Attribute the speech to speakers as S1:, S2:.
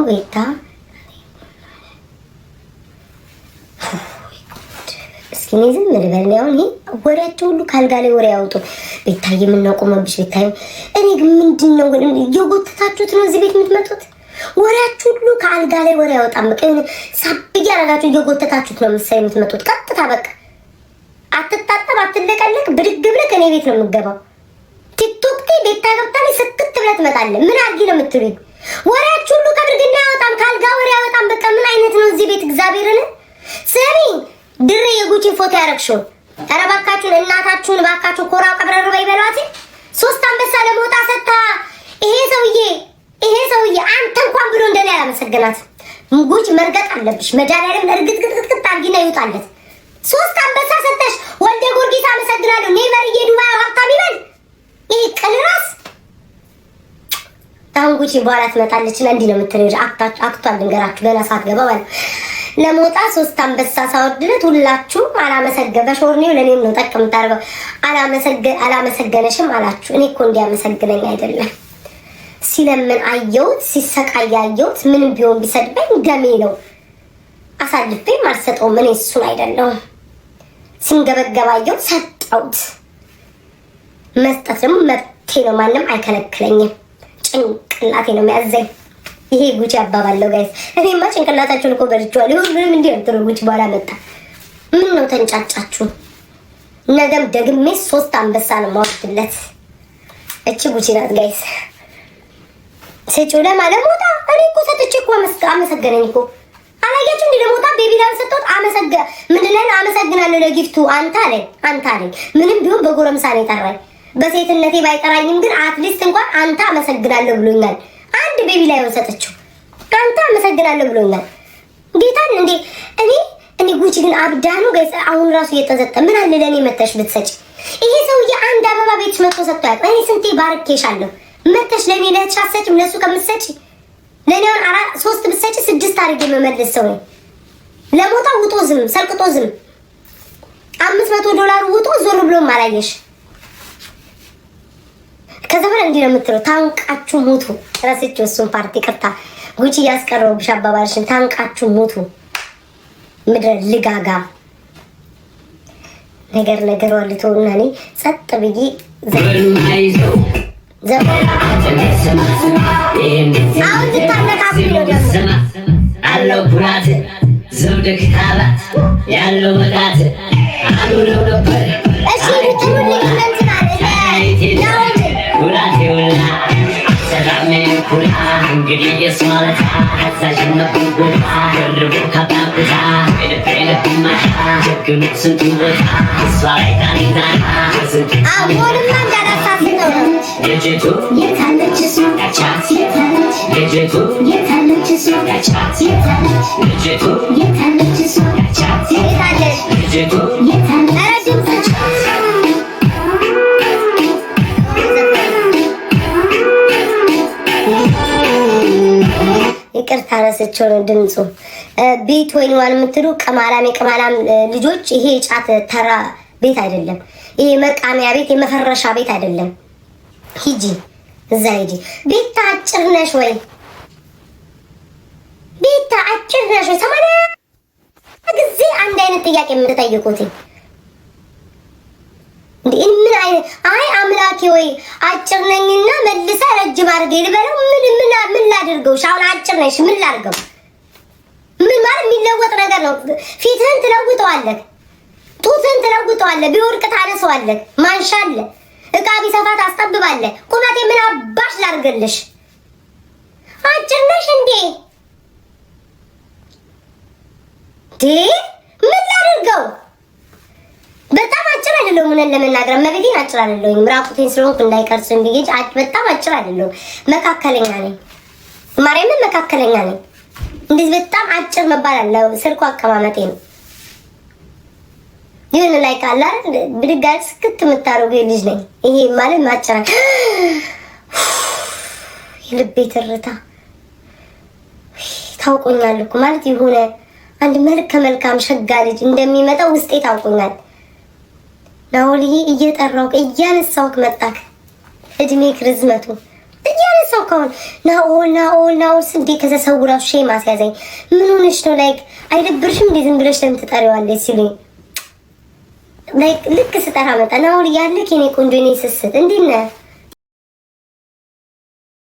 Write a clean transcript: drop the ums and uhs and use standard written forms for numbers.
S1: ቤታ እስኪ እኔ ዝም ልበል። አሁን ይሄ ወሬያቸው ሁሉ ካልጋ ላይ ወሬ ያውጡ። ቤታዬ የምናቆመብሽ ቤታዬ። እኔ ግን ምንድን ነው ግን እየጎተታችሁት ነው እዚህ ቤት የምትመጡት? ወሬያችሁ ሁሉ ከአልጋ ላይ ወሬ ያወጣም። በቃ የሆነ ሳብ እያደረጋችሁ እየጎተታችሁት ነው ምሳሌ የምትመጡት። ቀጥታ በቃ አትታጠብ፣ አትለቀለቅ፣ ብድግ ብለህ ከእኔ ቤት ነው የምትገባው። ቲክቶክ ቤታ ገብታ ስክት ብለህ ትመጣለህ። ምን አድርጊ ነው የምትሉኝ? ወሬያችሁ ሁሉ ከብርግና ያወጣም፣ ከአልጋ ወሬ ያወጣም። በቃ ምን አይነት ነው እዚህ ቤት? እግዚአብሔርን ስሚ ድሬ የጉቺን ፎቶ ያረግሽው፣ ኧረ እባካችሁን እናታችሁን እባካችሁ ኮራ ቀብረር በይ በሏት። ሶስት አንበሳ ለመውጣ ሰታ ይሄ ሰውዬ አንተ እንኳን ብሎ እንደኔ አላመሰገናት። ጉቺ መርገጥ አለብሽ። መድኃኒዓለም እርግጥግጥግጥ አድርጊና ይውጣለት። ሶስት አንበሳ ሰተሽ ወልደ ጊዮርጊስ አመሰግናለሁ never የዱባይ ሀብታም ይበል። ይሄ ቅልራስ አሁን ጉቺ በኋላ ትመጣለች እና እንዲህ ነው የምትለው። አክቷል ልንገራችሁ ገና ሳትገባ ማለት ለሞጣ ሶስት አንበሳ ሳወርድለት ሁላችሁም አላመሰገ በሾርኔው ለእኔም ነው ጠቅ የምታደርገው። አላመሰገነሽም አላችሁ። እኔ እኮ እንዲያመሰግነኝ አይደለም ሲለምን አየሁት፣ ሲሰቃይ አየሁት። ምንም ቢሆን ቢሰድበኝ ደሜ ነው፣ አሳልፌም አልሰጠውም። እኔ እሱን አይደለሁም። ሲንገበገብ አየሁት፣ ሰጠሁት። መስጠት ደግሞ መብቴ ነው፣ ማንም አይከለክለኝም። ጭንቅላቴ ነው የሚያዘኝ። ይሄ ጉቺ አባባለው guys። እኔማ ጭንቅላታችሁን እኮ በልቼዋለሁ። ሁሉንም እንዲህ ነው ጉቺ በኋላ መጣ። ምን ነው ተንጫጫችሁ? ነገም ደግሜ ሶስት አንበሳ ነው የማወርድለት። እቺ ጉቺ ናት guys። ስጪው ለሞጣ እኔ እኮ ሰጥቼ እኮ አመሰገነኝ እኮ አላያችሁ እንዴ? ለሞጣ baby lion ሰጠሁት። አመሰገ ምንድን ነው አመሰግናለሁ ለ gift ኡ አንተ አለኝ አንተ አለኝ። ምንም ቢሆን በጎረምሳ ነው የጠራኝ። በሴትነቴ ባይጠራኝም ግን at least እንኳን አንተ አመሰግናለሁ ብሎኛል። አንድ baby lion ሰጠችው። አንተ አመሰግናለሁ ብሎኛል። ጌታን እንዴ እኔ እንዴ ጉቺ ግን አብዳ ነው guys። አሁን ራሱ እየጠዘጠ ምን አለ ለእኔ መተሽ ብትሰጪ። ይሄ ሰውዬ አንድ አበባ ቤትሽ መጥቶ ሰጥቶ ያውቅ? እኔ ስንቴ ባርኬሻለሁ። መተሽ ለእኔ ለእህትሽ አትሰጪም? ለእሱ ከምትሰጪ ለእኔ አሁን አራት ሶስት ብትሰጪ ስድስት አድርጌ መመለስ ሰው ነኝ። ለሞጣ ውጦ ዝም ሰልቅጦ ዝም 500 ዶላር ውጦ ዞር ብሎም አላየሽ። ከዛ በኋላ እንዲህ ነው የምትለው፣ ታንቃችሁ ሙቱ። ረስቼው እሱን ፓርቲ ቅርታ ጉቺ እያስቀረውብሽ አባባልሽን። ታንቃችሁ ሙቱ። ምድረ ልጋጋ ነገር ነገር ዋልቶና እኔ ጸጥ ብዬ አሁን ልታነካኩ ነው ደግሞ
S2: አለው ኩራት ዘውድ ካባት ያለው መጣት አሉ ነው ነበር።
S1: እሺ ጥሩልኝ እንትን አለ
S2: ኩራት ይውላ ሰላሜ ኩራ እንግዲህ የስማለታ አዛዥነት ቦታ ደርቦ ካባብታ ልብ ጀግኑ ስንቱ ቦታ እሷ ላይ ታሪታና ስንቱ
S1: አሁንማ እንዳላሳስተው ነው።
S2: ልጅቱ
S3: የታለች እሷ?
S2: ያቻት
S3: የታለች?
S2: ልጅቱ
S3: የታለች እሷ?
S2: ያቻት
S3: የታለች?
S2: ልጅቱ
S3: የታለች እሷ?
S2: ያቻት
S1: የታለች?
S2: ልጅቱ
S3: የታለች?
S1: ኧረ ድምፅ ይቅርታ ረስቼው ነው ድምፁ። ቤት ወይን ዋን የምትሉ ቅማላም የቅማላም ልጆች፣ ይሄ የጫት ተራ ቤት አይደለም። ይሄ መቃሚያ ቤት የመፈረሻ ቤት አይደለም። ሂጂ እዛ ሂጂ። ቤታ አጭር ነሽ ወይ? ቤታ አጭር ነሽ ወይ? 80 ጊዜ አንድ አይነት ጥያቄ የምትጠይቁት እንዴ? ምን አይነት አይ አምላኬ ወይ አጭር ነኝና መልሰ ረጅም አድርገኝ ልበለው? ምን ምን ምን ላድርገው? አሁን አጭር ነሽ ምን ላድርገው? ምን ማለት የሚለወጥ ነገር ነው? ፊትህን ትለውጠዋለህ፣ ጡትህን ትለውጠዋለህ፣ ቢወድቅ ታነሰዋለህ፣ ማንሻ አለ፣ እቃ ቢሰፋ ታስጠብባለህ። ቁመቴ ምን አባሽ ላድርግልሽ? አጭር ነሽ እንዴ? ዴ ምን ላድርገው? በጣም አጭር አይደለሁም። እውነት ለመናገር መቤቴን አጭር አይደለሁም። ራቁቴን ስለሆንኩ እንዳይቀርጽ ብዬ እንጂ በጣም አጭር አይደለሁም። መካከለኛ ነኝ። ማርያምን መካከለኛ ነኝ። እንደዚህ በጣም አጭር መባል አለ። ስልኩ አቀማመጤ ነው። ይሁን ላይ ካለ ብድጋ ስክት የምታደርጉ ልጅ ነኝ። ይሄ ማለት ማጭር የልቤ ትርታ ታውቆኛል እኮ ማለት የሆነ አንድ መልከ መልካም ሸጋ ልጅ እንደሚመጣ ውስጤ ታውቆኛል። ናሆልዬ እየጠራውክ እያነሳውክ መጣክ። እድሜክ ርዝመቱ እያነሳው ከሆን ናኦል ናኦል ናኦል እንዴ! ከዛ ሰው ራሱ shame አስያዘኝ። ምን ሆነሽ ነው? Like አይደብርሽም እንዴ? ዝም ብለሽ ለምን ትጠሪዋለሽ ሲሉኝ like ልክ ስጠራ መጣ። ናኦል እያለክ የኔ ቆንጆ የኔ ስስት እንዴት ነህ?